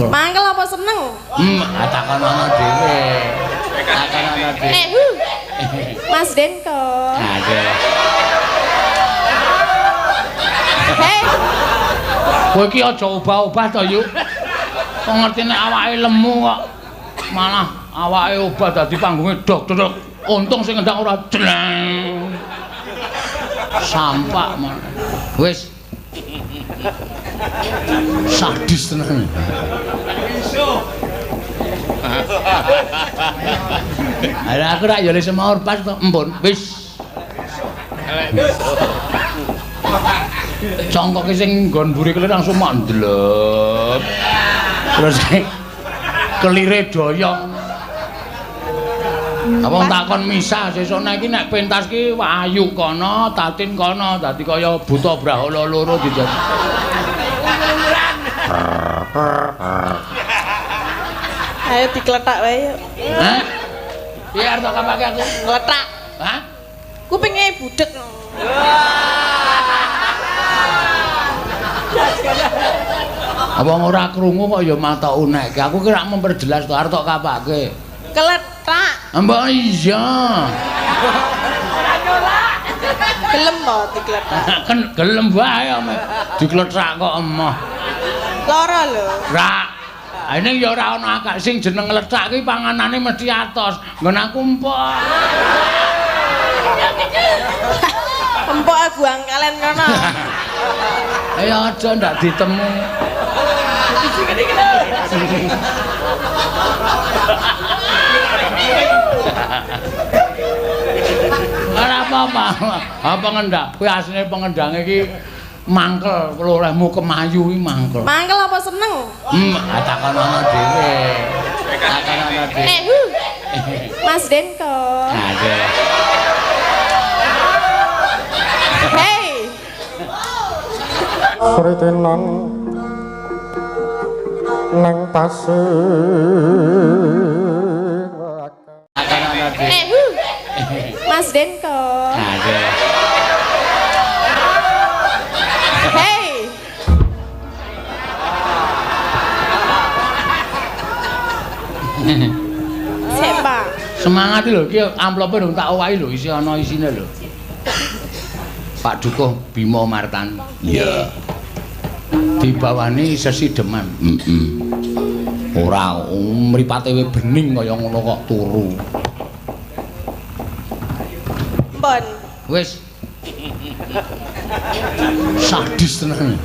Mangkel. Mangkel apa seneng? Takonono dhewe. Takonono dhewe. Mas Denko. Aduh. Hei. Kowe iki aja obah-obah to, Yuk. Kok ngerti nek awake lemu kok malah awake obah dadi panggunge dok-dok. Untung sing ngendang ora jleng. Sampak malah. Wis. Sadis tenan. Lah aku rak ya le semaur pas to. Empun, wis. Congkoke sing nggon mburi kelir langsung mandlep. Terus kelire doyong. Apa wong takon misa sesuk nek iki nek pentas ki Ayu kono, Tatin kono, dadi kaya buta brahala loro dijaj. Ayo dikletak wae yuk. Hah? Piye arep tak kapake aku? Ngletak. Hah? Kupinge budhek. Apa ora krungu kok ya mata unekke. Aku ki rak memperjelas to arep tak kapake. Kletak. Mbok iya. Gelem to dikletak. Kan gelem wae ome. Dikletak kok emoh. Lara lho. Rak. Ha ning ya ora ana akak sing jeneng ngletak ki panganane mesti atos. Nggon aku empok. Empok buang kalen kono. Ayo aja ndak ditemu. Ora apa-apa. Apa ngendak? Kuwi asline pengendange iki mangkel, olehmu kemayu iki mangkel. Mangkel apa seneng? Takonono dhewe. Takonono dhewe. Mas Denko. Aduh. Hei. Pritenan nang pasir. Takonono dhewe. Mas Denko. Aduh. Hei. Sepa. Semangat lho iki amplope durung tak owahi lho isi ana isine lho. Pak Dukuh Bima Martan. Iya. Dibawani sesideman. Heeh. Ora mripate we bening kaya ngono kok turu. Mpun. Wis. Sadis tenan.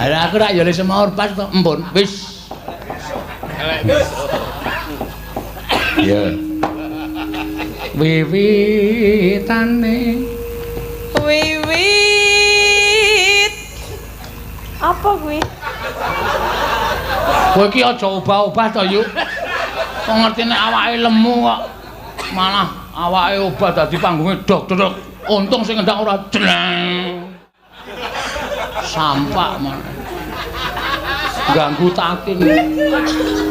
Lah aku rak ya le semaur pas to. Empun, wis. Iya. Wiwitane wiwit. Apa kuwi? Kowe iki aja obah-obah to, Yuk. Kok ngerti nek awake lemu kok malah awake obah dadi panggunge dok-dok. Untung sing ngendang ora jleng. Sampak malah. Ganggu Tatin.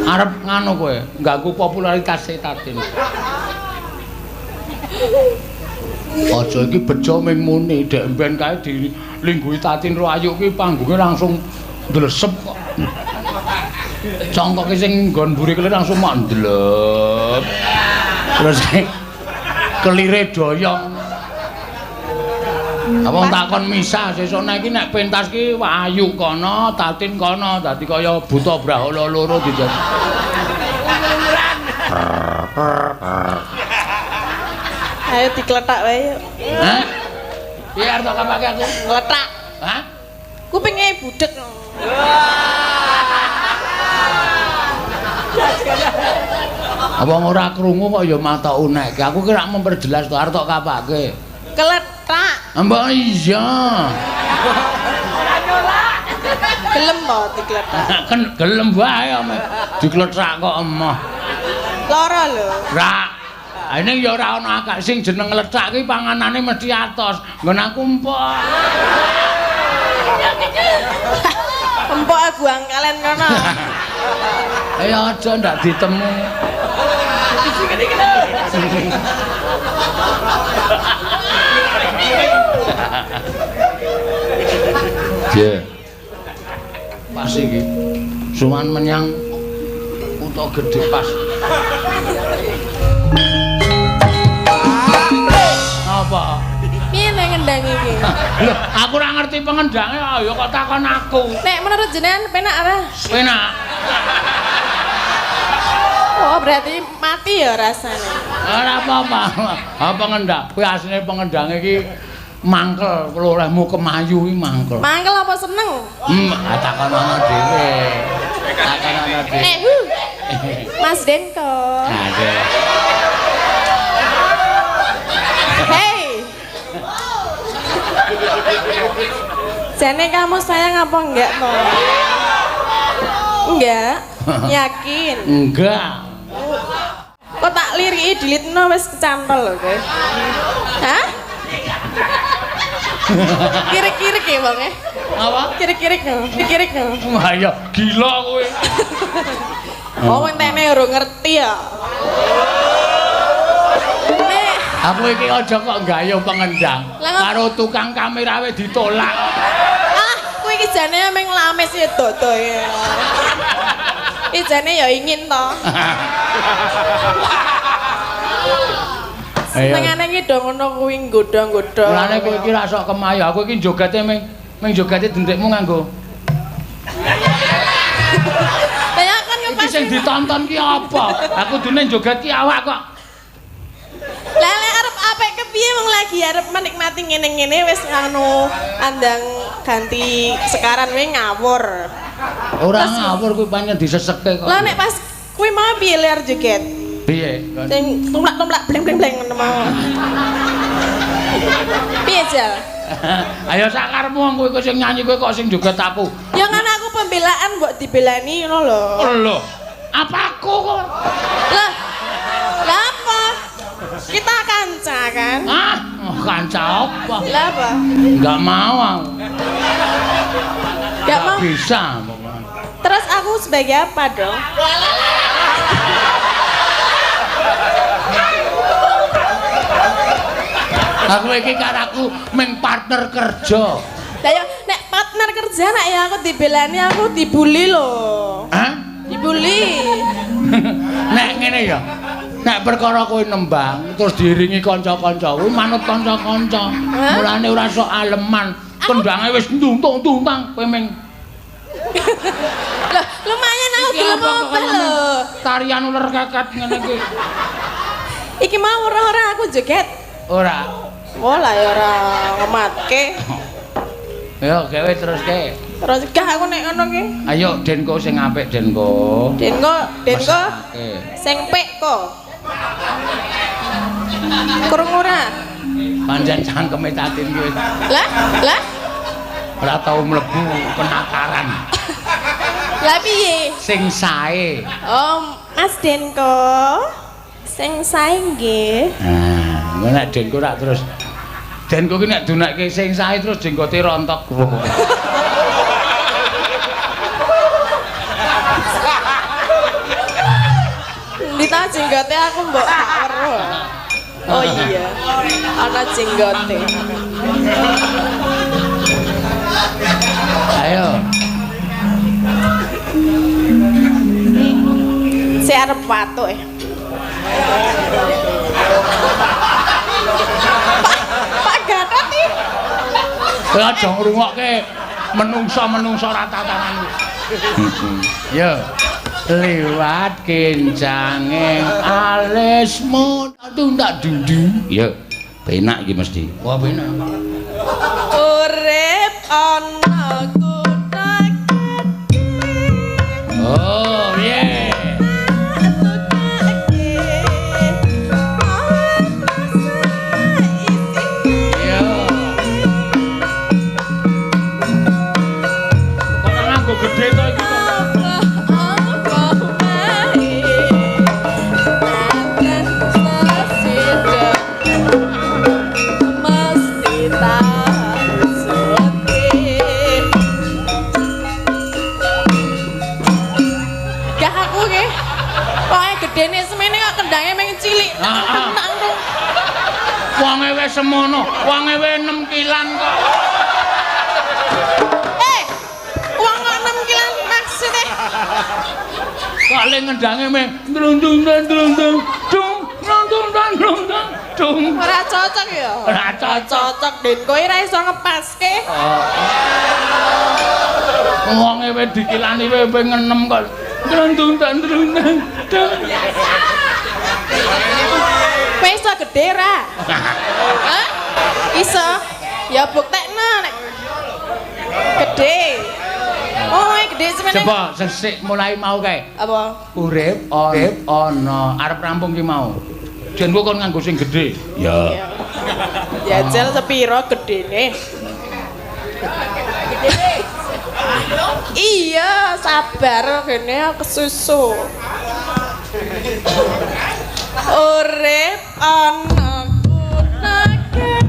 Arep nganu kowe, ganggu popularitas Tatin. Aja iki bejo ming muni, dek mben kae dilingguhi Tatin ro Ayu ki panggunge langsung ndlesep kok. Congkoke sing nggon mburi kelir langsung mandlep. Terus kelire doyong. Apa wong takon misa sesuk nek iki nek pentas ki Ayu kono, Tatin kono, dadi kaya buta brahala loro dijaj. Ayo dikletak wae yuk. Hah? Piye arep tak kapake aku? Ngletak. Hah? Kupinge budhek. Apa ora krungu kok ya mata unekke. Aku ki rak memperjelas to arep tak kapake. Kletak. Mbok iya. Gelem to dikletak. Kan gelem wae ome. Dikletak kok emoh. Lara lho. Rak. Ha ning ya ora ana akak sing jeneng ngletak ki panganane mesti atos. Nggon aku empok. Empok buang kalen kono. Ayo aja ndak ditemu. Iya. Pas iki. Suwan menyang kutha gedhe pas. Apa? Piye nek ngendang iki? Lho, aku ora ngerti pengendange ya kok takon aku. Nek menurut jenengan penak ora? Penak. Oh, berarti mati ya rasane. Ora apa-apa. Ha pengendang, kuwi asline pengendange iki mangkel, olehmu kemayu iki mangkel. Mangkel apa seneng? Takon ana dhewe. Takon ana dhewe. Mas Denko. Aduh. Hey. Jane kamu sayang apa enggak toh? Enggak. Yakin? Enggak. Kok tak liriki dilitno wis kecantol lho kowe. Hah? Kirik-kirik ya wonge. Apa? Kirik-kirik. Kirik. Wah ya gila kowe. Oh, entene ora ngerti ya. Nek aku iki aja kok gayuh pengendang. Karo tukang kamera we ditolak. Ah, kowe iki jane meng lames ya dodo ya. Iki jane ya ingin to. Senengane iki do ngono kuwi nggodha-nggodha. Mulane kowe iki ra sok kemayu. Aku iki jogete meng jogete dendekmu nganggo. Lah ya kan iki sing ditonton ki apa? Aku dene joget ki awak kok. Lah lek arep apik kepiye wong lagi arep menikmati ngene-ngene wis anu andang ganti sekaran we ngawur. Ora ngawur kuwi pancen diseseke kok. Lah nek pas kuwi mau piye ler joget? Piye? Sing tumlak-tumlak bleng-bleng-bleng ngono mau. Piye jal? Ayo sakarepmu wong kowe sing nyanyi kowe kok sing joget aku. Ya kan aku pembelaan mbok dibelani ngono lho. Lho, apa aku kok? Lah. Lah apa? Kita kanca kan? Ah, kanca apa? Lah apa? Enggak mau aku. Enggak mau. Bisa pokoknya. Terus aku sebagai apa dong? Aku iki karo aku meng partner kerja. Lah ya nek partner kerja nek ya aku dibelani aku dibully lho. Hah? Dibully. Nek ngene ya. Nek perkara kowe nembang terus diiringi kanca-kanca kuwi manut kanca-kanca. Mulane ora sok aleman. Kendange wis ntuntung-tuntang kowe meng. Loh, lumayan aku gelem obah lho. Tarian uler keket ngene iki. Iki mau ora-ora aku joget. Ora. Wah lah ya ora ngematke. Yo gawe teruske. Terus gah aku nek ngono ki. Ayo Denko sing apik Denko. Denko, Denko. Sing pek ko. Krungu ora? Pancen cangkeme Tatin ki. Lah, lah. Ora tau mlebu penataran. Lah piye? Sing sae. Oh, Mas Denko. Sing sae nggih. Nah, ngono nek Denko rak terus Denko ki nek dunekke sing sae terus jenggote rontok. Endi ta jenggote aku mbok gak weruh. Oh iya. Ana jenggote. Ayo. Sik arep watuk e. Pak Gatot iki. Kowe aja ngrungokke menungsa-menungsa ora tatanan. Yo. Liwat kencange alismu tundak dundu. Yo. Penak iki mesti. Wah, penak. Urip ana kutha gedhe. Oh, yeah. Gede to iki to. Gak aku ki. Pokoke gedene semene kok kendange mung cilik. Tenang to. Wonge wis semono, wonge wis 6 kilan kok. Kok le ngendange me ndrundung ndrundung dung ndrundung ndrundung dung. Ora cocok ya. Ora cocok. Cocok Den, kowe ora iso ngepaske. Wonge wis dikilani wis ngenem kok. Ndrundung ndrundung dung. Kowe iso gede ora? Hah? Iso. Ya buktekno nek gede. Oh, gede semene. Coba sesik mulai mau kae. Apa? Urip ana arep rampung ki mau. Jen kok kon nganggo sing gedhe. Ya. Jajal sepiro gedene? Iya, sabar kene aku kesusu. Urip ana kutha gedhe.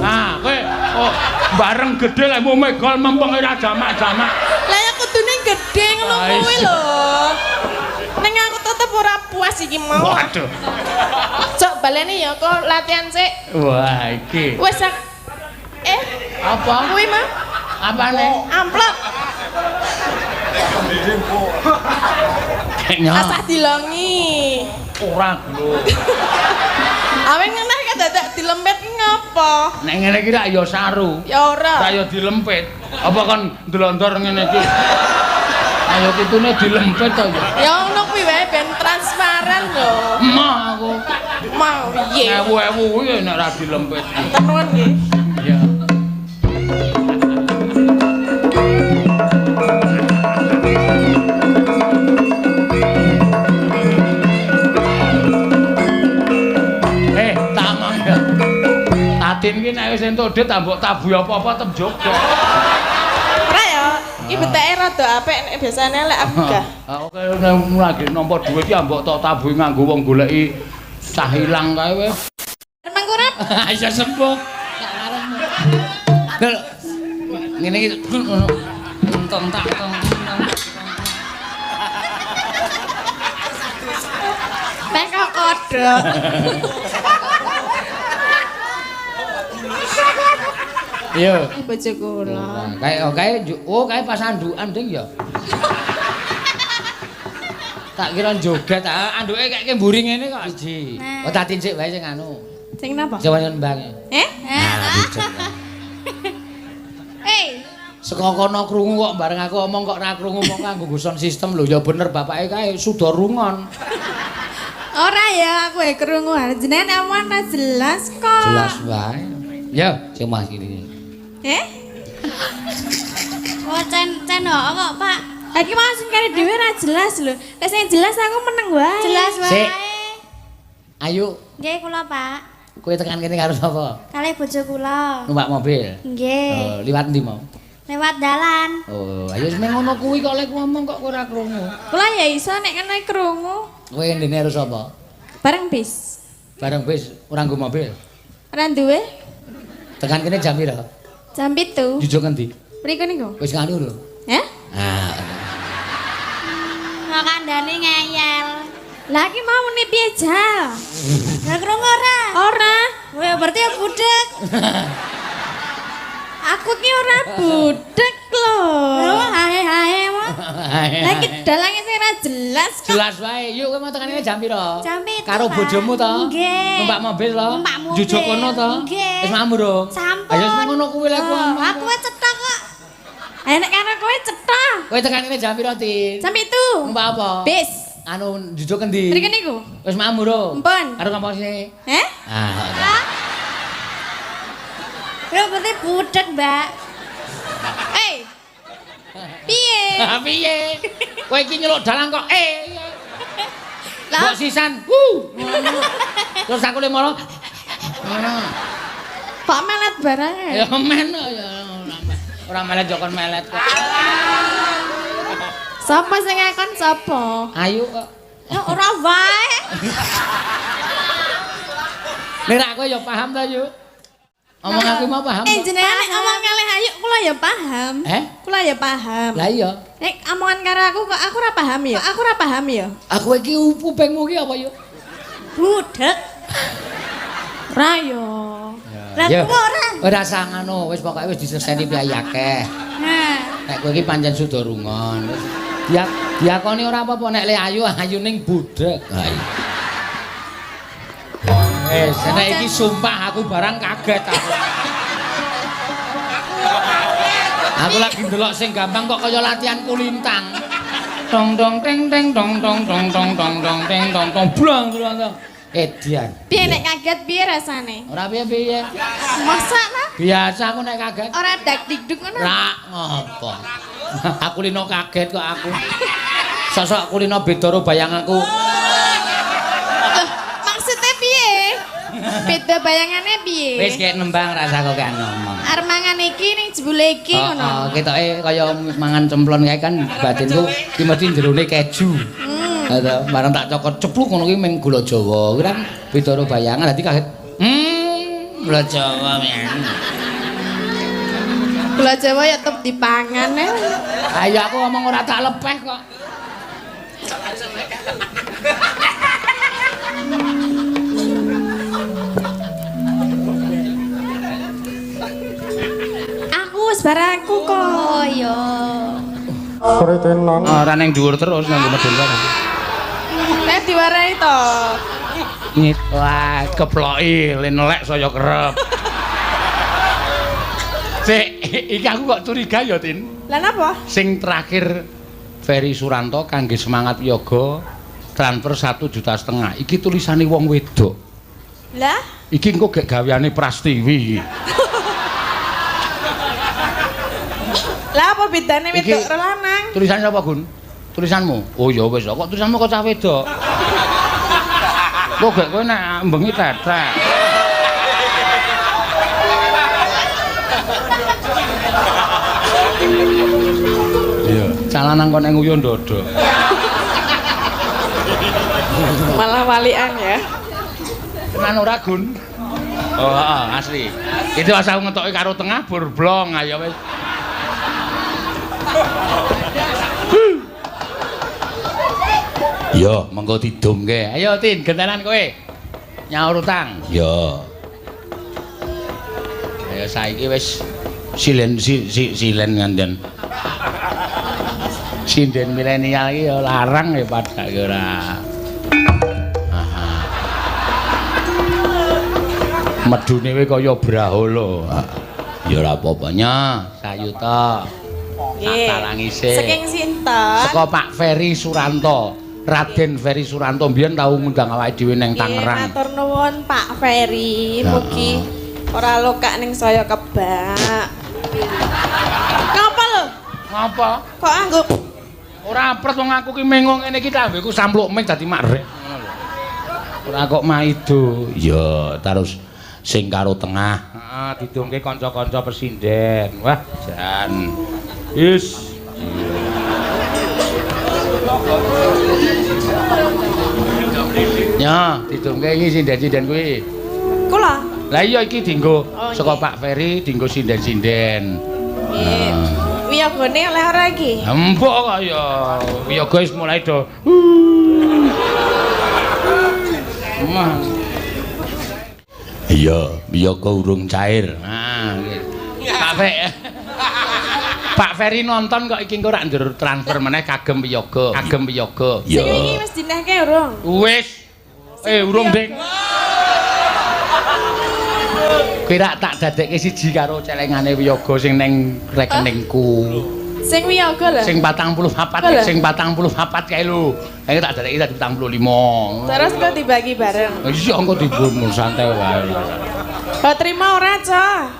Ah, kowe oh, bareng gedhe lek megol mempeng ora jamak-jamak. Lah ya kudune gedhe ngono kuwi lho. Ning aku tetep ora puas iki mau. Waduh. Cok baleni ya kok latihan sik. Wah, iki. Wis Apa? Kuwi mah Apane? Amplop. Kayaknya Asah dilongi. ora lho. Awe ngeneh kan dadak dilempit ki ngopo? Nek ngene iki rak ya saru. Ya ora. Rak ya dilempit. Apa kon ndelondor ngene iki? Ayo kitune dilempit to ya. Ya ngono kuwi wae ben transparan lho. Emoh aku. Mau piye? Ewu-ewu kuwi nek ora dilempit. Tenan nggih. Iya. Tak omong ya. Tatin ki nek wis entuk dhuwit tak mbok tabuhi apa-apa tetep joget. Ora ya, iki beteke rada apik nek biasane lek aku gah. Ah oke nek lagi nampa dhuwit ya mbok tok tabuhi nganggo wong goleki cah ilang kae wis. Mangkurap. Iso sembuh. Sak karepmu. Lho. Ngene iki ngono. Tong tak tong. Nek kok kodhok. Iya. Bojo kula. Kae oh kae oh kae pas andukan ding ya. Tak kira joget ah anduke kayak mburi ngene kok siji. Oh tatin sik wae sing anu. Sing napa? Sing nembang. Eh? Nah, Eh. Saka kono krungu kok bareng aku omong kok ora krungu mong nganggo sound system lho ya bener bapake kae suda rungon. Ora ya aku e krungu jenengan omong ora jelas kok. Jelas wae. Ya, sing mas iki. Eh? Oh, cen kok, Pak. Lagi mau sing kare dhewe ora jelas lho. Nek sing jelas aku meneng wae. Jelas wae. Sik. Ayo. Nggih kula, Pak. Kowe tekan kene karo sapa? Kalih bojo kula. Numpak mobil. Nggih. Oh, liwat ndi mau? Lewat dalan. Oh, ayo wis ngono kuwi kok lek ngomong kok ora krungu. Kula ya iso nek kene krungu. Kowe ndene karo sapa? Bareng bis. Bareng bis ora nggo mobil. Ora duwe. Tekan kene jam pira? Jam 7. Jujuk ngendi? Mriku niku. Wis nganu lho. Heh? Ah. Kok kandhane ngeyel. Lah iki mau muni piye jal? Lah krungu ora? Ora. Kowe berarti ya budek. Aku ki ora budek lho. Lho hae-hae mo. Lah iki dalange sing ora jelas kok. Jelas wae. Yuk kowe mau tekan kene jam pira? Jam 7. Karo bojomu to? Nggih. Numpak mobil to? Numpak mobil. Jujuk kono to? Nggih. Wis mambu durung? Sampun. Ayo wis ngono kuwi lek ngomong. Aku wis cetha kok. Ayo nek karo kowe cetha. Kowe tekan kene jam pira, Tin? Jam 7. Numpak apa? Bis. Anu jujuk endi? Mriki niku. Wis mambu durung? Mpun. Karo ngomong sini. Heh? Ah. Lho berarti budek, Mbak. Eh. Piye? Piye? Kowe iki nyeluk dalang kok eh. Lah Mbok sisan. Hu. Terus aku le moro. Ngono. Kok melet barang Ya men ya ora melet jokon melet kok. Sapa sing ngakon sapa? Ayo kok. Ya ora wae. Nek kowe ya paham ta, Yuk? Omong aku mau paham. Jenengan nek omong kalih Ayu kula ya paham. Kula ya paham. Lah iya. Nek omongan karo aku kok aku ora paham ya. Aku ora paham ya. Aku iki kupingmu ki apa yo? Budek. Ora yo. Lah Ya. kuwi ora. Ora usah ngono, wis pokoke wis diseseni piyayi akeh. Nah, Nek kowe iki pancen suda rungon. Wis diakoni ora apa-apa nek le ayu ayu ning budek. Ha iya. Nek iki sumpah aku barang kaget aku. Aku lagi ndelok sing gampang kok kaya latihan kulintang. Tong tong teng teng tong tong tong tong tong tong teng tong tong blang blang tong. Edian. piye nek kaget piye rasane? Ora piye-piye. Masa ta? Biasa aku nek kaget. Ora dak dikduk ngono. Ra ngopo. Aku lino kaget kok aku. Sosok aku lino beda karo bayang aku. Loh, maksudnya piye? Beda bayangane piye? Wis kek nembang rasa kok gak ngomong. Arep mangan iki ning jebule iki ngono. Heeh, ketoke kaya mangan cemplon kae kan batinku ki mesti jerone keju. Ha to, bareng tak cokot cepluk ngono ki meng gula Jawa. Kuwi kan beda karo bayangan dadi kaget. Gula Jawa men. Gula Jawa ya tetep dipangan eh. Ayo aku ngomong ora tak lepeh kok. Aku wis barangku kok. Oh iya. Sritenan Ora ning dhuwur terus nang medhun barang. Nek diwarai to. Nyit. Wah, keploki le nelek saya kerep. Sik, iki aku kok curiga ya, Tin. Lah napa? Sing terakhir Ferry Suranto kangge semangat yoga transfer 1,5 juta. Iki tulisane wong wedok. Lah, Iki engko gek gaweane Prastiwi iki. lah apa bedane Iki- wedok karo lanang? Tulisannya apa, Gun? Tulisanmu? Oh ya wis, kok tulisanmu kok cah wedok. Kok gek kowe nek bengi tetek. Iya, calanan kon ning nguyuh ndodok. Malah walian ya. Tenan ora, Gun? Oh, heeh, asli. Itu asal ngetoki karo tengah burblong ayo wis. Yo, mengko didumke. Ayo Tin, gentenan kowe. Nyaur utang. Yo. Ayo saiki wis silen silen nganten. Sinden milenial iki ya larang ya padake ora. Aha. Medune kowe kaya brahala. Ya ora apa-apa nya, sayuta. Nggih. Tak talangi sik. Saking sinten? Saka Pak Ferry Suranto. Raden Ferry Suranto mbiyen tau ngundang awake dhewe nang Tangerang. Matur nuwun Pak Ferry, mugi ora lokak ning saya kebak. Ngapa lho? Ngapa? Kok anggo Ora apret wong aku ki mengo ngene iki tambeku sampluk ming dadi makrek ngono lho. Ora kok maido. Ya, terus sing karo tengah. Heeh, didongke kanca-kanca pesinden. Wah, jan. Is. Ya, didongke iki sinden-sinden kuwi. kula? Lah iya iki dienggo Oh, saka nggih. Pak Ferry dienggo sinden-sinden. Nggih. Wiyogone oleh ora iki? Empuk kok ya. Wiyaga wis mulai do. Mah. Iya, wiyaga urung cair. Nah, nggih. Pak Fe. Pak Ferry nonton kok iki engko rak ndur transfer meneh kagem wiyaga. Kagem wiyaga. Sing wingi wis dinehke urung? Wis. Urung, Ding. Kira tak dadekke siji karo celengane wiyaga sing neng rekeningku. Sing wiyaga lho. Sing 44, sing 44 kae lho. Ayo tak dadekke dadi 45. Terus kok dibagi bareng. Iya engko dibunuh santai wae. Oh, terima ora, Cah?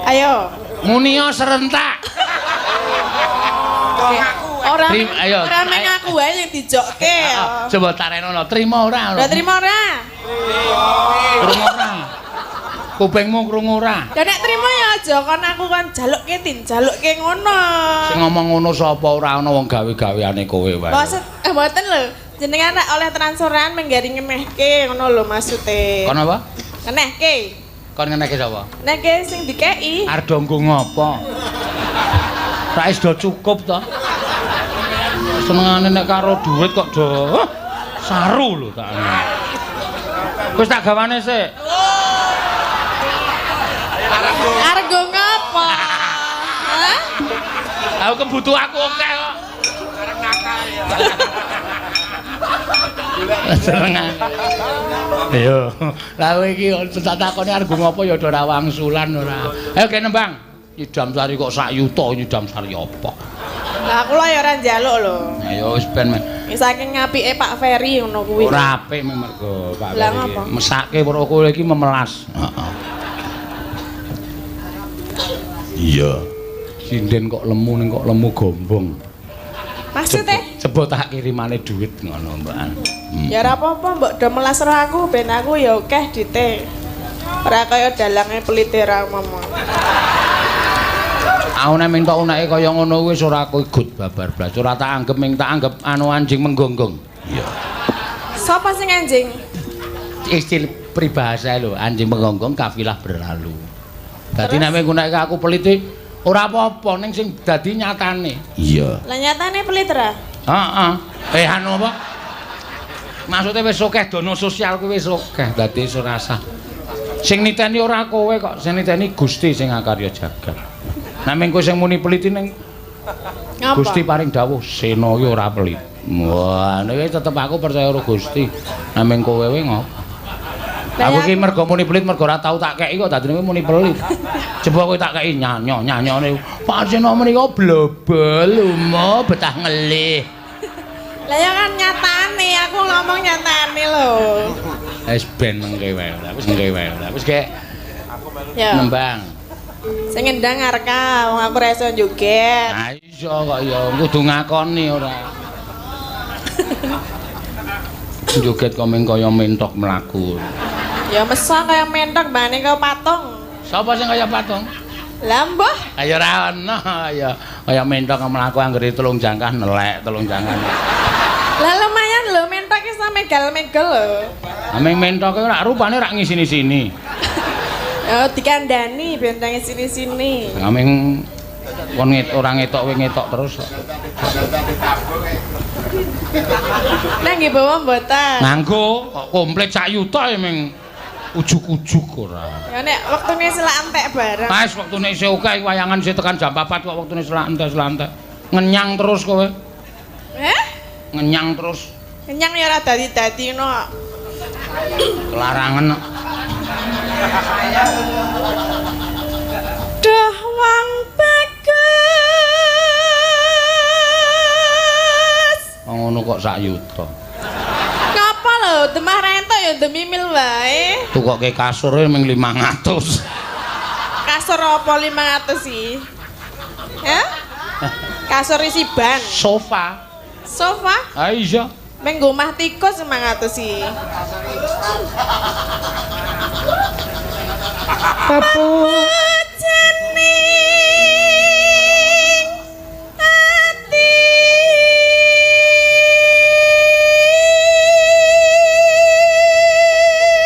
Ayo. Munio serentak. Ora Ayo. ora meng aku wae yang dijokke. Coba tarenono, trimo ora? Ora trimo ora? Krungu ora? Kupingmu krungu ora? Ya nek trimo ya aja kon aku kon jalukke tin, jalukke ngono. Sing ngomong ngono sapa ora ana wong gawe-gaweane kowe wae. Maksud mboten lho. Jenengan nek oleh transferan menggari ngenehke ngono lho maksude. Kon apa? Ngenehke. Kon ngeneke sapa? Neke sing dikeki. Arep do nggo ngopo? Ra wis do cukup to. Senengane nek karo dhuwit kok do saru lho tak. Wis tak gawane sik. Arep nggo ngopo? Hah? Aku kebutuh aku akeh kok. Arep nakal ya. Senengane. Iya. Lah kowe iki tak takoni arep nggo ngopo ya ora wangsulan ora. Ayo kene nembang. Nyidam sari kok sak yuta nyidam sari apa? Lah aku lho ya ora njaluk lho. Ayo wis ben men. Saking apike Pak Ferry ngono kuwi. Ora apik mergo Pak Lah Ferry. ngapa? Mesake weruh kowe iki memelas. Heeh. Iya. Sinden kok lemu ning kok lemu gombong. Maksudnya? Coba tak kirimane duit ngono, Mbak. Ya ora apa-apa, mbok do melas ro aku ben aku ya akeh dite. Ora kaya dalange pelite ra momo. Aku nek minta uneke kaya ngono kuwi wis ora gut babar blas. Ora tak anggep ming tak anggep anu anjing menggonggong. Iya. Sapa sing anjing? Istilah peribahasa lho, anjing menggonggong kafilah berlalu. Dadi nek mung uneke aku pelit ora apa-apa ning sing dadi nyatane. Iya. Lah nyatane pelit ra? Heeh. Anu apa? Maksudnya wis akeh dana sosial kuwi wis akeh, dadi wis ora sah. Sing niteni ora kowe kok, sing niteni Gusti sing akarya jagat. Nek mung kowe sing muni pelit ning Ngapa? Gusti paring dawuh Sena iki ora pelit. Wah, nek tetep aku percaya karo Gusti. Nek mung kowe wae ngopo? Aku iki mergo muni pelit mergo ora tau tak keki kok dadine kowe muni pelit. Coba kowe tak keki nyanyo nyanyone. Pak Sena menika blobel lumo betah ngelih. Lah ya kan nyatane, aku ngomong nyatane lho. Wis ben mengke wae. Wis mengke wae. Wis kek Ya. nembang. Sing ngendang arka, wong aku ora iso joget. Nah iso kok ya kudu ngakoni ora. Joget kok mung kaya mentok mlaku. Ya mesok kaya mentok mbane kaya patung. Sapa sing kaya patung? Lah mbah, Ayo ora ono ya kaya mentok mlaku anggere telung jangkah nelek telung jangkah. Lah lumayan lho mentok iso megal-megel lho. Ameng mentoke ora rupane ora ngisini-sini. Ya dikandani ben nang sini-sini. Ameng kon ora ngetok kowe ngetok terus kok. Lah nggih bawa mboten. Nganggo kok komplit sak yuta ya meng ujug-ujug ora. Ya nek wektune selak entek bareng. Wis wektune isih akeh wayangan isih tekan jam 4 kok wektune selak entek-selak entek. Ngenyang terus kowe. Eh? Ngenyang terus. Kenyang ya ora dadi-dadi ngono. Kelarangan. Duh wong bagus. Wong ngono kok sak yuta. Ngapa lho demah rentok ya demimil wae. Tukoke kasure ming 500. Kasur apa 500 sih? Hah? Kasur isi ban. Sofa. Sofa? Ah iya. Meng nggo omah tikus 500 sih. Papujening ati.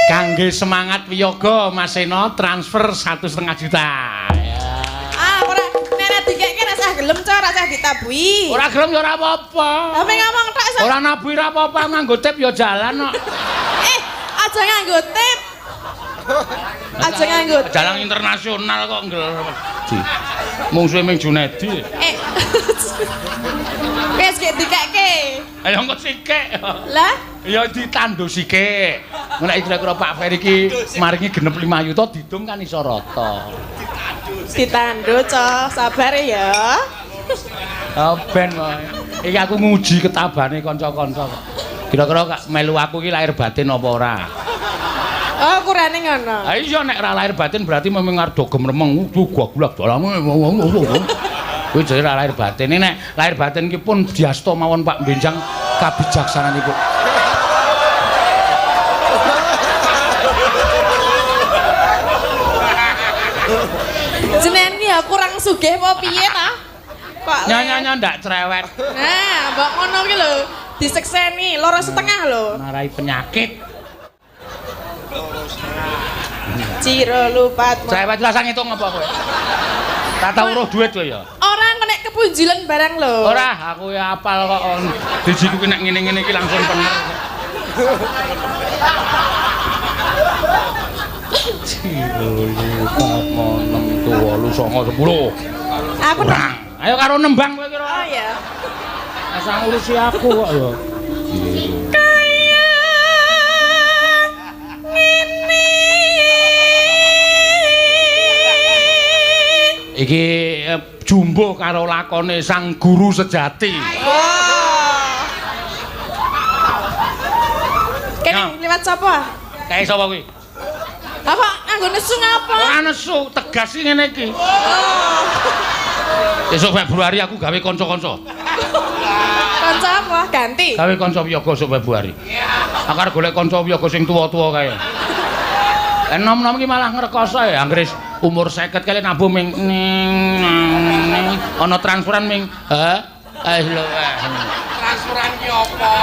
Kangge semangat wiyoga Mas Seno transfer 1,5 juta. Ya. Ah, ora nek ora dikeke ora usah gelem cok, ora usah ditabuhi. Ora gelem ya ora apa-apa. Lah meng ngomong tok iso. Ora nabuhi ora apa-apa nganggo tip ya jalan kok. Aja nganggo tip. Aja nganggo tip. Jalan internasional kok ngger. Mungsuhe ming Junedi. Wis gek dikeke. Ayo engko sikik. Lah, Ya ditandu sikik. Nek kira-kira Pak Ferry iki maringi genep 5 yuta didung kan iso rata. ditandu cok, sabar ya. Oh ben wae. Iki aku nguji ketabane kanca-kanca kok. Kira-kira melu aku iki lahir batin apa ora? Oh, kurane ngono. Ha iya nek ora lahir batin berarti memang arep do gemremeng gua gulak dalange. Kuwi jare ora lahir batin. Ini nek lahir batin ki pun diasta mawon Pak Benjang kabijaksananipun. Jenengan ki ya kurang sugih apa piye ta? Kok Nyonya ndak cerewet. Nah, mbok ngono ki lho, disekseni 2,5 lho. Marai penyakit. Ciro lupat. Cewek rasa ngitung apa kowe? Tak tau uruh duit kowe ya. Ora nek kepunjulan barang lho. Ora, aku ya apal kok. Dijiku ki nek ngene-ngene iki langsung pener. Ciro lupat 6 7 8 9 10. Aku kurang. Ayo karo nembang kowe kira. Oh iya. Asa ngurusi aku kok ya. Kaya ngene. Iki jumbo karo lakone sang guru sejati. Oh. Kene liwat sapa? Kae sapa kuwi? Apa nganggo nesu ngapa? Ora nesu, tegas iki ngene iki. Oh. Besok Februari aku gawe kanca-kanca. Kanca apa? Ganti. Gawe kanca wiyaga esuk Februari. Aku arep golek kanca wiyaga sing tuwa-tuwa kae. Enom-enom iki malah ngrekoso ya, anggere umur 50 kali nabuh ming ning ana transferan ming ha lho. Transferan ki apa?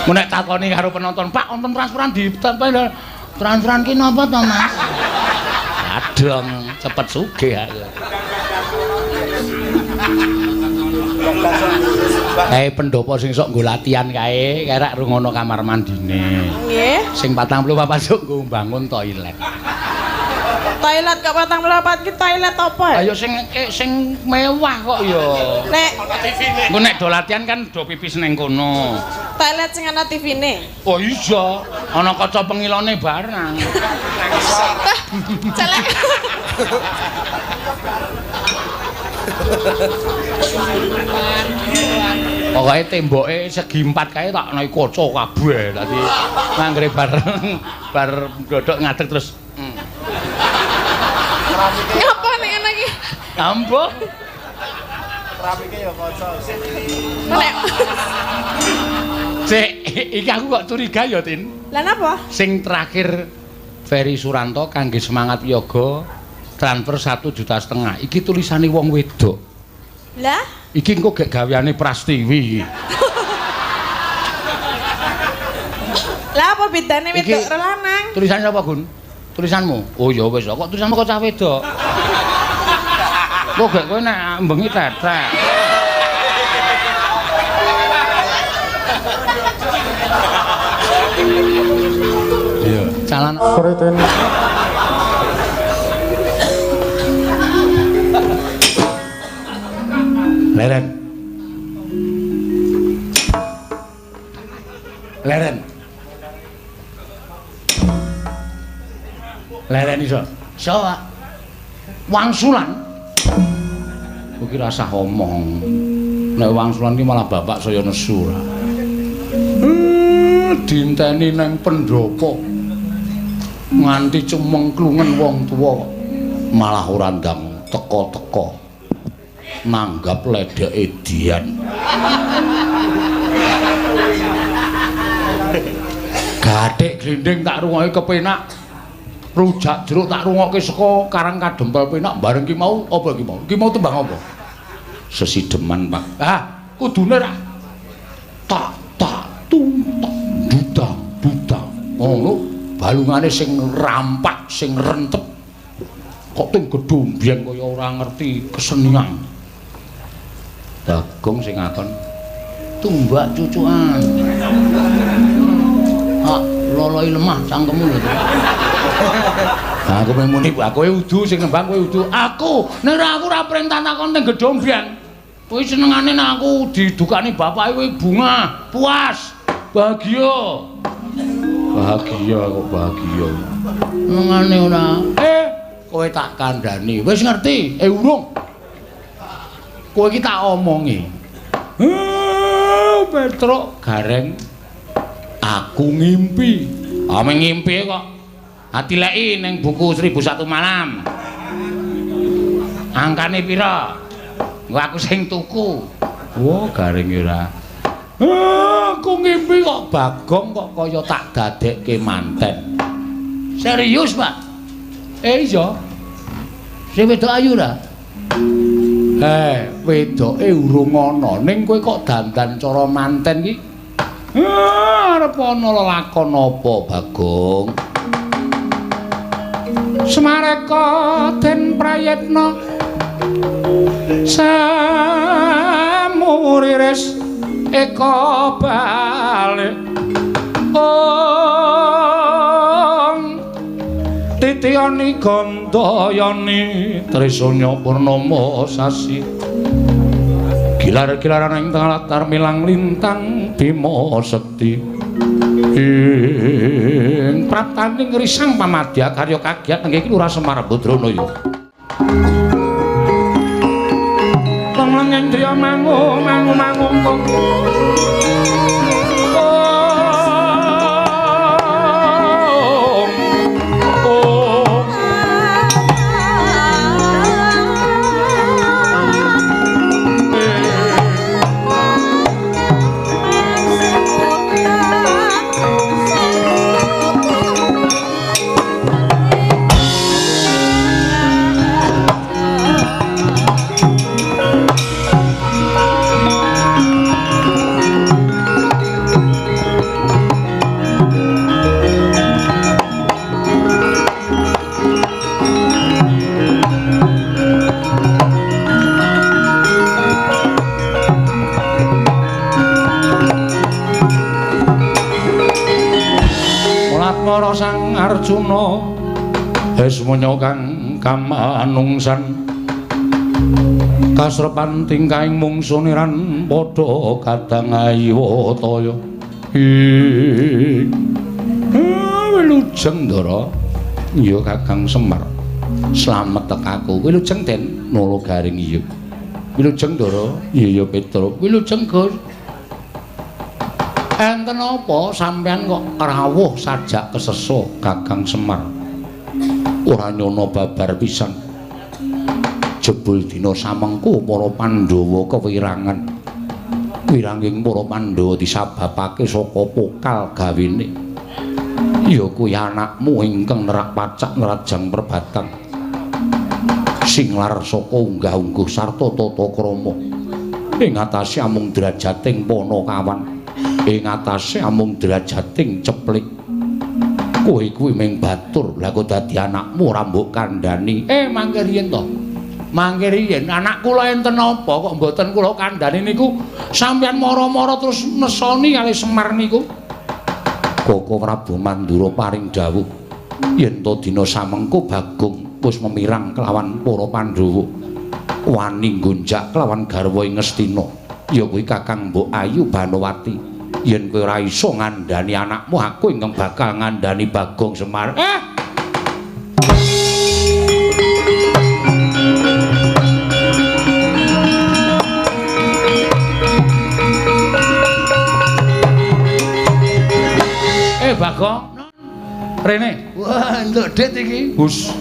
Mun nek takoni karo penonton, Pak, wonten transferan di transferan ki napa to, Mas? Adong, cepet sugih aku. Kae pendopo sing sok nggo latihan kae, kae rak rungono kamar mandine. Nggih. Sing 44 sok nggo mbangun toilet. Toilet kok 44 ki toilet apa ya? Ayo sing sing mewah kok ya. Nek engko nek do latihan kan do pipis ning kono. Toilet sing ana TV-ne. Oh iya, ana kaca pengilone barang. Celek. Pokoke temboke segi empat kae tak ana kaca kabeh. Dadi anggere bareng bar ndodok ngadeg terus. Ngapa nek ngene iki? Ambo. Keramike ya kaca. Nek. Cek, iki aku kok curiga ya, Tin. Lah napa? Sing terakhir Ferry Suranto kangge semangat yoga transfer 1,5 juta. Iki tulisane wong wedok. Lah? Iki engko gek gaweane Prastiwi iki. Lah apa bedane wedok karo lanang? Tulisane sapa, Gun? Tulisanmu? Oh ya wis, kok tulisanmu kok cah wedok. Kok gek kowe nek bengi tetek. Iya, calon Sritin. Leren. Leren. Leren iso. Iso, Pak. Wangsulan. Kowe ki rasah omong. Nek wangsulan ki malah bapak saya nesu ra. Dinteni nang pendopo. Nganti cemengklungen wong tuwa malah ora ndang teka-teka. Nanggap ledeke Dian. Gathik glinding tak rungokke kepenak. Rujak jeruk tak rungokke saka Karang Kadempel penak bareng ki mau apa ki mau? Ki mau tembang apa? Sesideman, Pak. Ah, kudune ra tak tak tung tak duda duda. Ngono balungane sing rampak, sing rentep. Kok ting gedhombyeng kaya ora ngerti kesenian. Bagong sing ngakon tumbak cucukan. Ah, loloi lemah cangkemmu lho. Aku mung muni, kowe udu sing nembang kowe udu. Aku, nek aku ora perintah takon teng gedhombyeng. Kowe senengane nek aku didukani bapake kowe bunga, puas, bahagia. Bahagia kok bahagia. Senengane ora. Kowe tak kandhani. Wis ngerti? Urung. Kowe iki tak omongi. Petruk gareng aku ngimpi. Ah ngimpi kok. Atileki ning buku 1001 Malam. Angkane pira? Engko aku sing tuku. Wah, garing ora. Aku ngimpi kok Bagong kok kaya tak dadekke manten. Serius, Pak? Iya. Sing wedok ayu ra? Wedoke urung ana, ning kowe kok dandan cara manten iki? Arep ana lelakon apa, Bagong? Semareka den prayitna samuriris eka balik ong titiyani gandayani trisanya purnama sasi gilar-gilaran ing tengah latar milang lintang bima sekti ing praptaning risang pamadya karya kagiat nenggih Lurah Semar Badrana ya. Lengleng indriya mangu mangu mangungkung Sang Arjuna esmanya kang kamanungsan kasrepan tingkahing mungsuniran padha kadang ayiwataya. Wilujeng Ndara. Iya Kakang Semar. Slamet tekaku. Wilujeng Den Nala Garing iya. Wilujeng Ndara. Iya ya Petruk. Wilujeng Gus. Enten apa sampean kok rawuh sajak kesesa Kakang Semar? Ora nyono babar pisan. Jebul dina samengku para Pandhawa kewirangan. Wiranging para Pandhawa disababake saka pokal gawene. Ya kuwi anakmu ingkang nerak pacak nrajang perbatang. Sing lar saka unggah-ungguh sarta tata krama. Ing atase amung drajating Panakawan. Ing atase amung drajating ceplik. Kowe kuwi ming batur, lha kok dadi anakmu ora mbok kandhani. Mangke riyen to. Mangke riyen anak kula enten apa kok mboten kula kandhani niku sampeyan mara-mara terus nesoni kali Semar niku. Koko Prabu Mandura paring dawuh yen to dina samengko Bagong wis memirang kelawan para Pandhawa. Wani nggonjak kelawan garwa ing Ngastina. Ya kuwi Kakang Mbok Ayu Banowati. Yen kowe ora iso ngandhani anakmu, aku ingkang bakal ngandhani Bagong Semar. Bagong. Rene. Wah, entuk dit iki. Hus.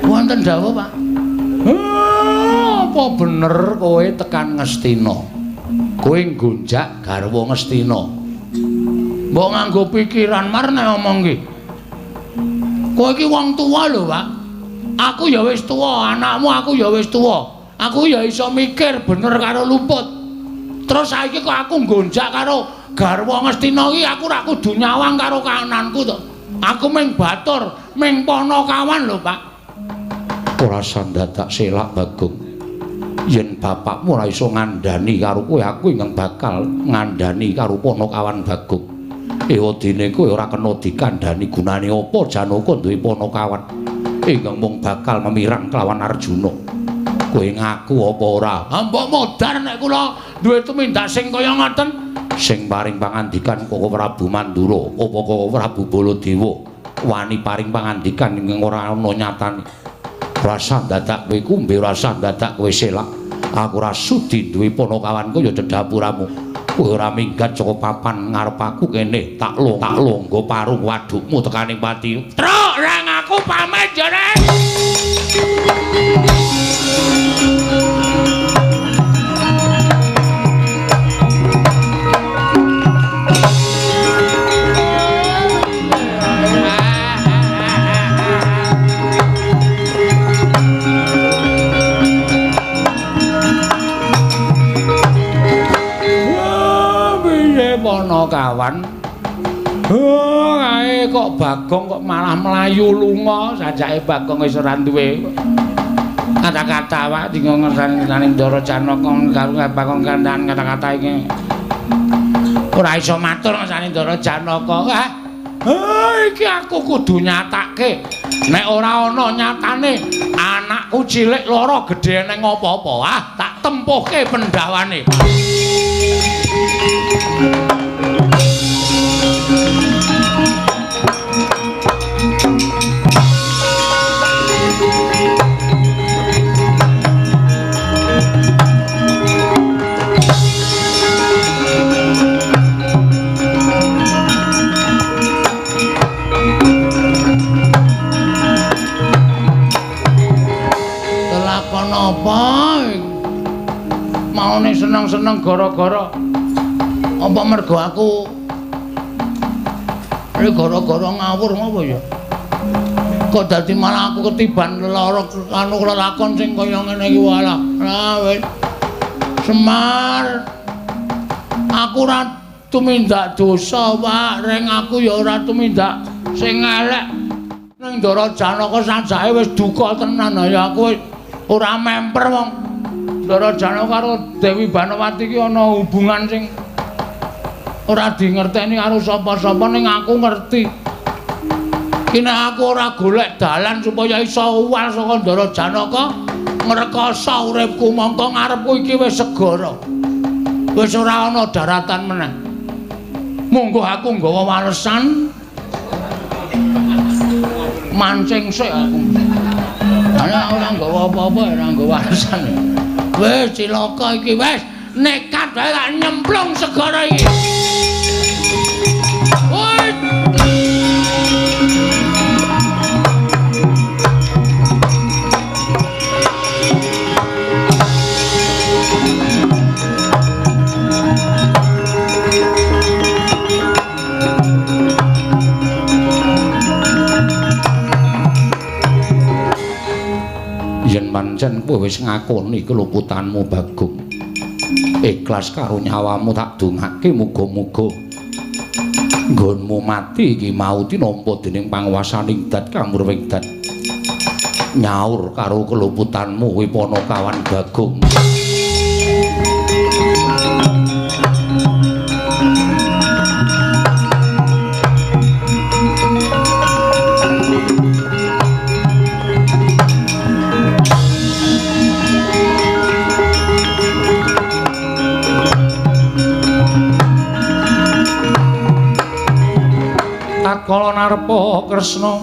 Wonten dawuh, Pak. Apa bener kowe tekan Ngastina? Kowe nggonjak garwa Ngastina. Mbok nganggo pikiran mar nek omong ki. Kowe iki wong tuwa lho, Pak. Aku ya wis tuwa, anakmu aku ya wis tuwa. Aku ya iso mikir bener karo luput. Terus saiki kok aku nggonjak karo garwa Ngastina iki aku ora kudu nyawang karo kananku to. Aku ming batur, ming panakawan lho, Pak. Ora sandadak selak Bagong. Yen bapakmu ora iso ngandhani karo kowe, aku ingkang bakal ngandhani karo panakawan Bagong. Ewadene kowe ora kena dikandhani gunane apa Janaka duwe panakawan ingkang mung bakal memirang kelawan Arjuna. Kowe ngaku apa ora? Mbok modar nek kula duwe tumindak sing kaya ngoten. Sing paring pangandikan Koko Prabu Mandura apa Koko Prabu Baladewa wani paring pangandikan ingkang ora ana nyatane. Rasa dadak kowe kumbe, rasa dadak kowe selak. Aku ora sudi duwe panakawanku ya cedhapuramu. Kowe ora minggat saka papan ngarep aku kene, tak longgo parung wadukmu tekaning pati. Truk rang aku pamit ya, Rek. Kawan Oh, kae kok Bagong kok malah mlayu lunga, sajake Bagong wis ora duwe kata-kata awak dinggo ngersani Ndara Janaka karo Bagong kandan kata-kata iki. Ora iso matur ngersani Ndara Janaka. Ah, iki aku kudu nyatake. Nek ora ana nyatane anakku cilik lara gedhe nang apa-apa, ah tak tempuhke pendawane. Kelakon apa? Maune seneng-seneng gara-gara apa mergo aku iki gara-gara ngawur ngopo ya? Kok dadi malah aku ketiban lara anu lelakon sing kaya ngene iki walah. Lah wis. Semar. Aku ora tumindak dosa, Pak. Reng aku ya ora tumindak sing elek. Ning Ndara Janaka sajake wis duka tenan ya aku wis ora memper wong Ndara Janaka karo Dewi Banowati iki ana hubungan sing ora dingerteni karo sapa-sapa ning aku ngerti. Ki nek aku ora golek dalan supaya iso uwal saka Ndara Janaka ngrekoso uripku mongko ngarepku iki wis segara. Wis ora ana daratan meneh. Monggo aku nggawa walesan mancing sik aku. Ana ora nggawa apa-apa ora nggawa walesan. Wis cilaka iki wis nekat wae tak nyemplung segara iki. Woi. Yen pancen kowe wis ngakoni keluputanmu Bagong, ikhlas karo nyawamu tak dongake muga-muga nggonmu mati iki mau tinampa dening panguwasaning dat kamurwing dat nyaur karo keluputanmu kuwi Panakawan Bagong. Tatkala narpa Kresna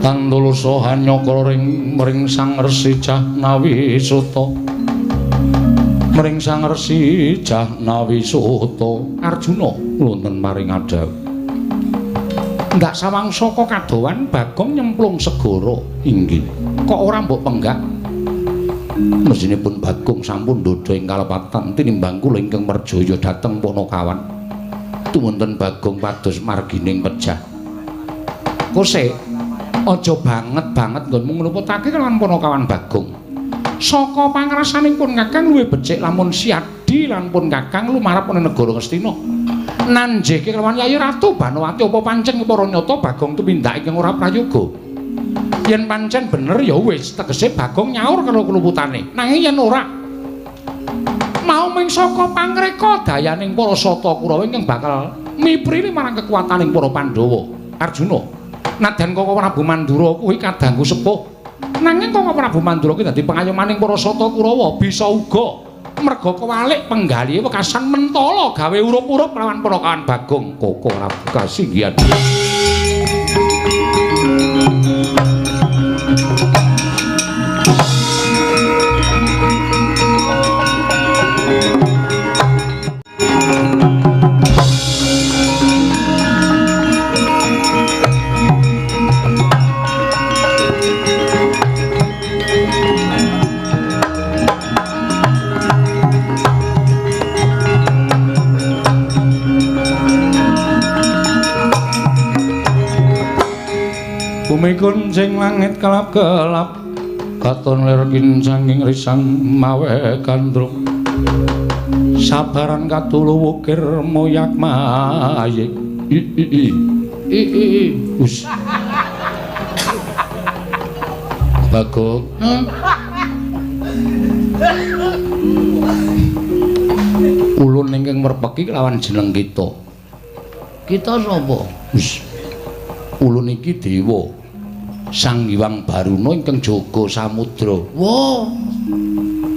tandulusa hanyakra ring mring Sang Resi Jahnawi Suta. Mring Sang Resi Jahnawi Suta Arjuna wonten maring adhawuh. Ndak sawang saka kadowan Bagong nyemplung segara. Inggih. Kok ora mbok penggak? Mesinipun Bagong sampun ndhodha ing kalepatan tinimbang kula ingkang merjaya dhateng Panakawan. Wonten Bagong pados margining pejah. Kose aja banget-banget nggonmu ngluputake kelawan Panakawan Bagong. Saka pangrasanipun Kakang luwih becik lamun siadi lan pun Kakang lumarep ana negara Ngastina. Nanjeke kelawan Yayi Ratu Banowati apa pancen para nyata Bagong tumindak ingkang ora prayoga. Yen pancen bener ya wis tegese Bagong nyaur karo kluputane. Nanging yen ora mau ming saka pangreka dayaning para Sata Kurawa ingkang bakal miprili marang kekuataning para Pandhawa. Arjuna, nadyan Koko Prabu Mandura kuwi kadangku sepuh. Nanging Koko Prabu Mandura kuwi dadi pengayomaning para Sata Kurawa bisa uga merga kewalik penggalihe wekasan mentala gawe urup-urup lawan Panakawan Bagong. Koko Prabu kasinggihan. Bumi kuncing langit kelap-kelap katon lir kincanging risang mawe gandrung sabaran katulu wukir moyak mayik. I i i. I i i. Us. Bagong. Ulun ingkang merpeki kelawan jeneng kita. Kita sapa? Wis. Ulun iki dewa Sang Hyang Baruna ingkang jaga samudra. Wah.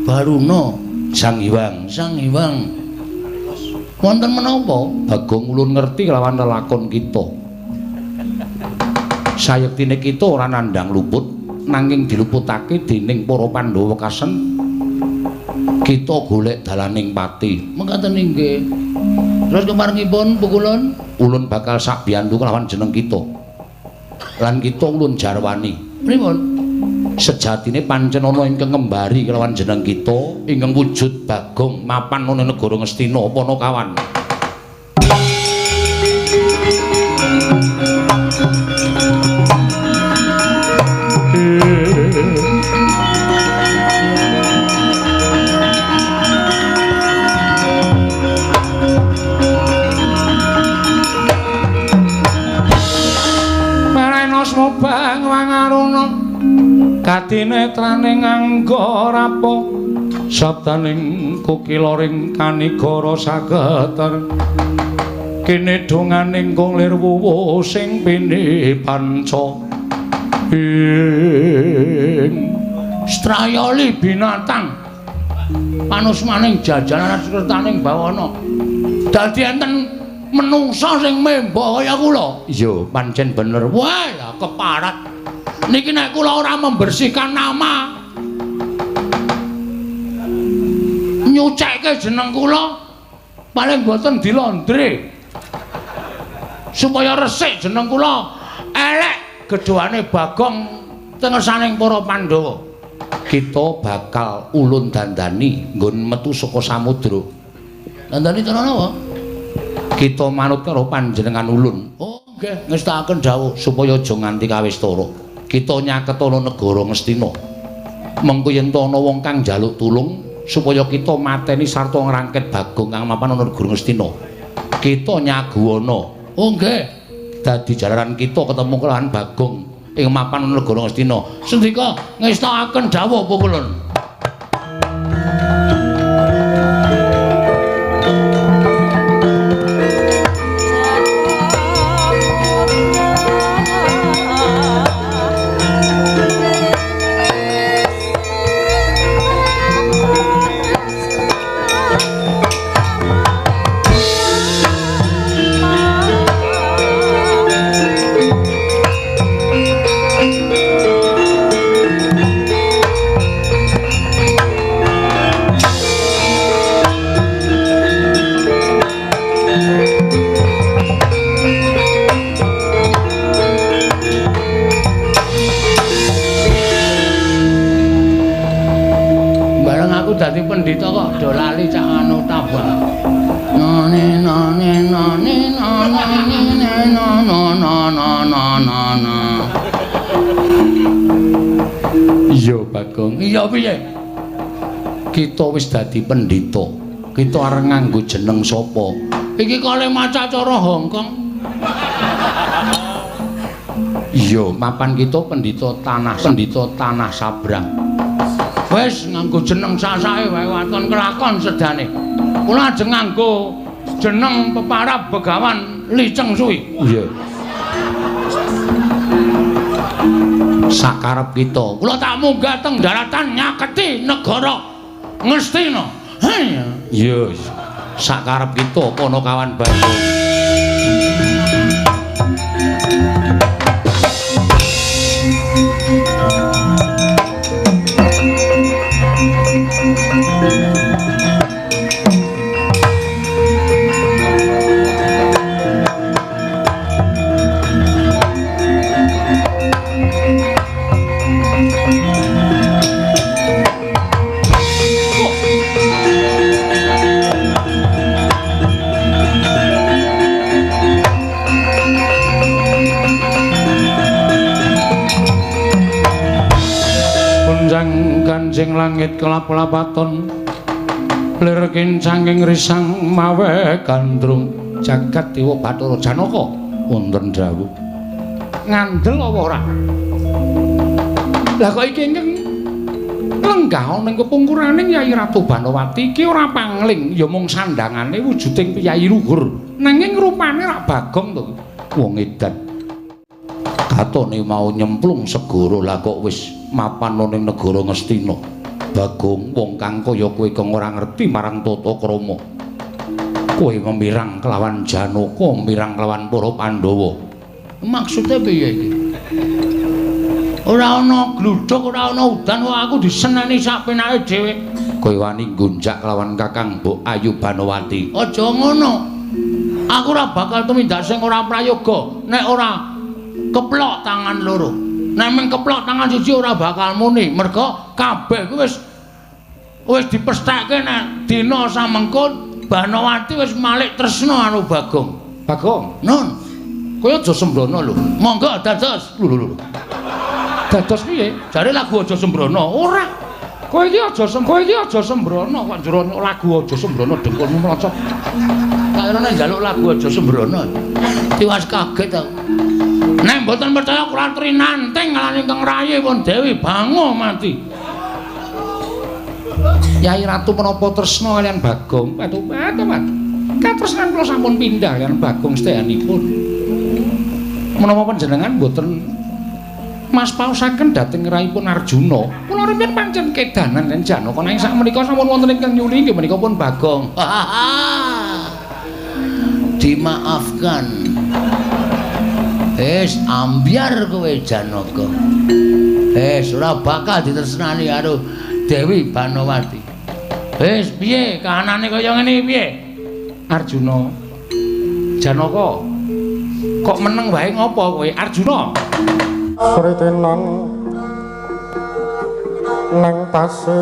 Baruna Sang Hyang, Sang Hyang. Wonten menapa? Bagong ulun ngerti kelawan lelakon kita. Sayektine kita ora nandhang luput, nanging diluputake dening para Pandhawa kasen. Kita golek dalaning pati. Mekaten inggih. Terus kemarengipun pukulun, ulun bakal sakbiyantu kelawan jeneng kita. Lan kita ulun jarwani. Pripun? Sejatine pancen ana ingkang ngembari kelawan jeneng kita, ingkang wujud Bagong mapan ana negara Ngastina Panakawan. Bang wangaruna kadinetraning angga rapa sabdaning kukilaring kanigara sageter kene donganing kung lir wuwu sing pini panca ing strayoli binatang panusmaning jajaran sertaning bawana dadi enten menungsa sing memba kaya kula. Iya, pancen bener. Wah, lah keparat. Niki nek kula ora membersihkan nama, nyucekke jeneng kula paling boten dilondre. Supaya resik jeneng kula, elek gedhoane Bagong tengesaning para Pandhawa. Kita bakal ulun dandani nggon metu saka samudra. Dandani tenan apa? Kita manut karo panjenengan ulun. Oh, nggih, ngestakaken dawuh supaya aja nganti kawistara. Kita nyaketana negara Ngastina. Mengko yen ana wong kang njaluk tulung supaya kita mateni sarta ngrangket Bagong kang mapan ana negara Ngastina. Kita nyaguwana. Oh, nggih. Dadi jalaran kita ketemu kelawan Bagong ing mapan ana negara Ngastina. Sendika ngestakaken dawuh pukulun. Dadi pendhita kok do lali cak anu tabah. Nane nane nane nane nane nane nane. Iya Bagong. Iya piye? Kita wis dadi pendhita. Kita arep nganggo jeneng sapa? Iki kale maca cara Hongkong. Iya, mapan kita pendhita tanah sabrang. Wis nganggo jeneng sasake wae waton kelakon sedane. Kula ajeng nganggo jeneng peparab Begawan Li Cheng Sui. Iya. Sakarep kita, kula tak munggah teng daratan nyaketi negara Ngastina. Iya. Sakarep kita Panakawan Bagong. Kanjeng langit kelap-lapaton lir kincanging risang mawe gandrung. Jagat Dewa Bathara Janaka wonten dawuh. Ngandel apa ora? Lah kok iki ingkang lenggah ana ing kepungkurane Yayi Ratu Banowati iki ora pangling, ya mung sandangane wujuding piyayi luhur. Nanging rupane rak Bagong to. Wong edan. Katone mau nyemplung segara lah kok wis mapan ana ning negara Ngastina. Bagong wong kang kaya kowe kang ora ngerti marang tata krama. Kowe memirang kelawan Janaka, mirang kelawan para Pandhawa. Maksude piye iki? Ora ana gludhuk, ora ana udan kok aku diseneni sak penake dhewe. Kowe wani nggonjak kelawan Kakang Mbok Ayu Banowati. Aja ngono. Aku ora bakal tumindak sing ora prayoga nek ora keplok tangan loro. Nek mung keplok tangan siji ora bakal muni, merga kabeh kuwi wis dipestheke nek dina samengko Banowati wis malik tresna karo Bagong. Bagong, Nun, kowe aja sembrono lho. Monggo dados. Lho lho lho. Dados piye? Jare lagu aja sembrono. Ora. Kowe iki aja sembrono kok njero lagu aja sembrono dengkulmu mlocot. Tak kira nek njaluk lagu aja sembrono. Tiwas kaget aku. Nek mboten percaya kula trinanting lan ingkang rayi pun Dewi Bango mati. Yai Ratu menapa tresna kaliyan Bagong? Patu patu patu. Katresnan kula sampun pindhah kaliyan Bagong sedayanipun. Menapa panjenengan mboten mas paosaken dhateng raipun Arjuna? Kula rumiyin pancen kedanan lan Janaka nanging sakmenika sampun wonten ingkang nyuli inggih menika pun Bagong. Dimaafkan. Wis ambyar kowe Janaka. Wis ora bakal ditresnani karo Dewi Banowati. Wis piye kahanane kaya ngene piye? Arjuna. Janaka. Kok meneng wae ngopo kowe Arjuna? Kritenan nang tasik.